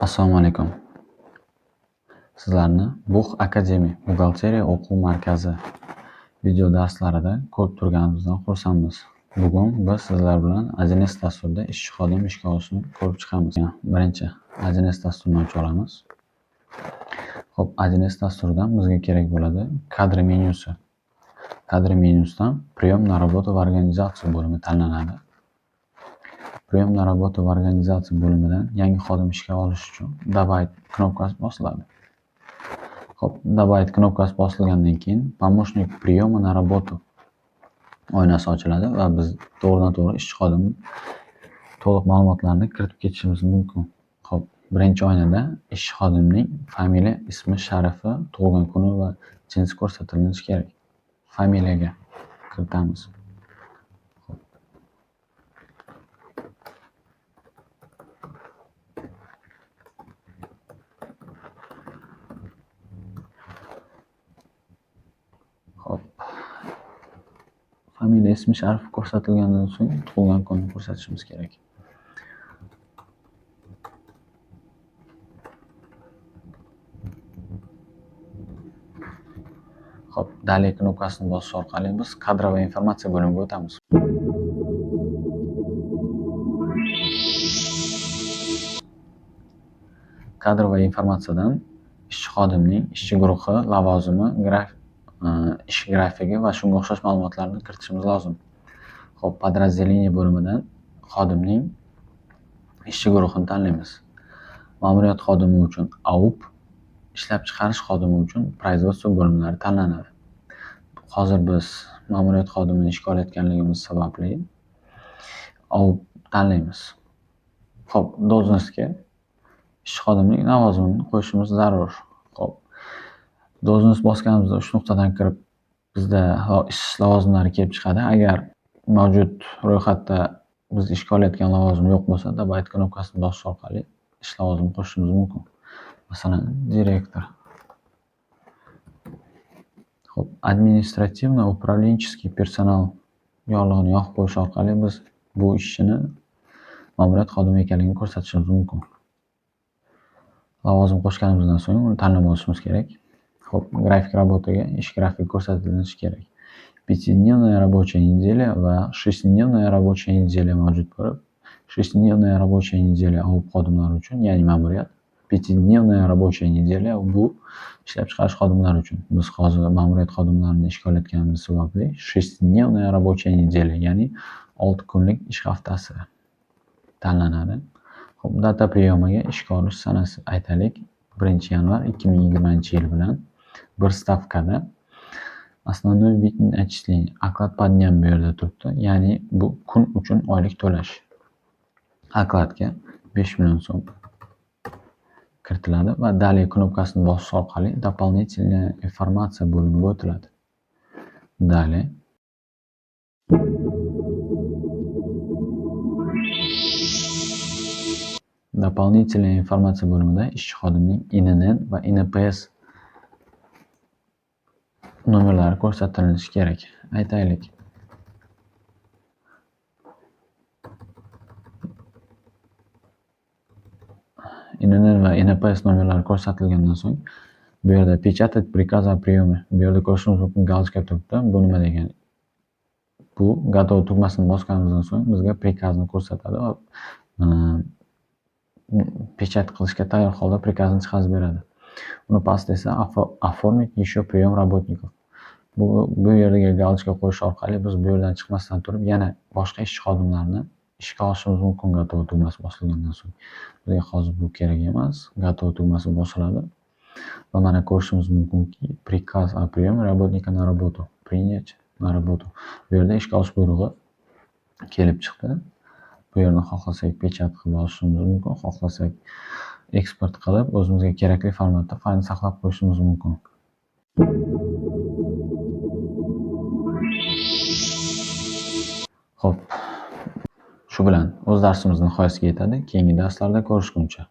Assalomu alaykum. Sizlarni Buh Academy buxgalteriya o'quv markazi video darslarida ko'rib turganimizdan xursandmiz. Bugun biz sizlar bilan 1С dasturida ishchi xodim ishga olishni ko'rib chiqamiz. Birinchi 1С dasturini ochib olamiz. Xo'p, 1С dasturidan bizga kerak bo'ladi kadr menyusi. Kadr menyusidan "Прием на работу в организацию" bo'limi tanlanadi. "Прием на работу в организацию" bo'limidan yangi xodim ishga olish uchun "Добавить" knopkasi bosiladi. Xo'p, "Добавить" knopkasi bosilgandan keyin "Помощник приема на работу" oynasi ochiladi va biz to'g'ridan-to'g'ri ishchi xodimning to'liq ma'lumotlarini kiritib ketishimiz mumkin. Xo'p, birinchi oynada ishchi xodimning familiya, ismi, sharifi, tug'ilgan kuni va jinsi ko'rsatilishi kerak. Familiyaga kiritamiz. Xo'p. Familiya, ismi, sharifi ko'rsatilgandan so'ng tug'ilgan kunni ko'rsatishimiz kerak. Xo'p, "Далее" knopkasini bosish orqali biz "Кадровая информация" bo'limiga o'tamiz. "Кадровая информация" dan ishchi xodimning ishchi guruhi, lavozimi, ish grafigi va shunga o'xshash ma'lumotlarni kiritishimiz lozim. Xo'p, "Подразделение" bo'limidan xodimning ishchi guruhini tanlaymiz. Ma'muriyat xodimi uchun AUP, ishlab chiqarish xodimi uchun производство bo'limlari tanlanadi. Hozir biz ma'muriyat xodimini ishga olayotganligimiz sababli AUP tanlaymiz. Xo'p, должность ga ishchi xodimning lavozimini qo'yishimiz zarur. Xo'p, должность bosganimizda uch nuqtadan kirib bizda ish lavozimlari kelib chiqadi. Agar mavjud ro'yxatda biz ishga olayotgan lavozim yo'q bo'lsa, "Добавить" knopkasini bosish orqali ish lavozimini qo'shishimiz mumkin. Masalan, direktor. Xo'p, "Административно-управленческий персонал" yorlig'ini yoqib qo'yish orqali biz bu ishchini ma'muriyat xodimi ekanligini ko'rsatishimiz mumkin. Lavozim qo'shganimizdan so'ng uni tanlab olishimiz kerak. Xo'p, "График работы" ga ish grafiki ko'rsatilishi kerak. Пятидневная рабочая неделя va шестидневная рабочая неделя mavjud bo'lib, шестидневная рабочая неделя AUP xodimlari uchun, ya'ni ma'muriyat, пятидневная рабочая неделя bu ishlab chiqarish xodimlari uchun. Biz hozir ma'muriyat xodimlarini ishga olayotganimiz sababli шестидневная рабочая неделя, ya'ni 6 kunlik ish haftasi tanlanadi. Xo'p, дата приема ga ishga olish sanasi, aytaylik, 1-yanvar 2020-yil bilan bir stavkada. Основной вид начисления оклад по дням bu yerda turibdi. Ya'ni bu kun uchun oylik to'lash. Okladga 5 million so'm kiritiladi va "Далее" knopkasini bosish orqali "Дополнительная информация" bo'limiga o'tiladi. Далее. "Дополнительная информация" bo'limida ishchi xodimning ИНН va ИНПС nomerlari ko'rsatilishi kerak. Aytaylik, ИНН va ИНПС nomerlari ko'rsatilgandan so'ng bu yerda "Печатать приказ о приеме", bu yerda ko'rishimiz mumkin, галочка turibdi. Bu nima degani? Bu "Готово" tugmasini bosganimizdan so'ng bizga приказ ni ko'rsatadi va печать qilishga tayyor holda приказ ni chiqarib beradi. Uni pastda esa "Оформить еще прием работников". Bu yerga галочка qo'yish orqali biz bu yerdan chiqmasdan turib yana boshqa ishchi xodimlarni ishga olishimiz mumkin "Готово" tugmasi bosilgandan so'ng. Bizga hozir bu kerak emas. "Готово" tugmasi bosiladi va mana ko'rishimiz mumkinki, "Приказ о приеме работника на работу", "Принять на работу". Bu yerda ishga olish buyrug'i kelib chiqdi. Bu yerni xohlasak, печать qilib olishimiz mumkin, xohlasak, eksport qilib o'zimizga kerakli formatda faylni saqlab qo'yishimiz mumkin. Xo'p, shu bilan o'z darsimiz nihoyasiga yetadi. Keyingi darslarda ko'rishguncha.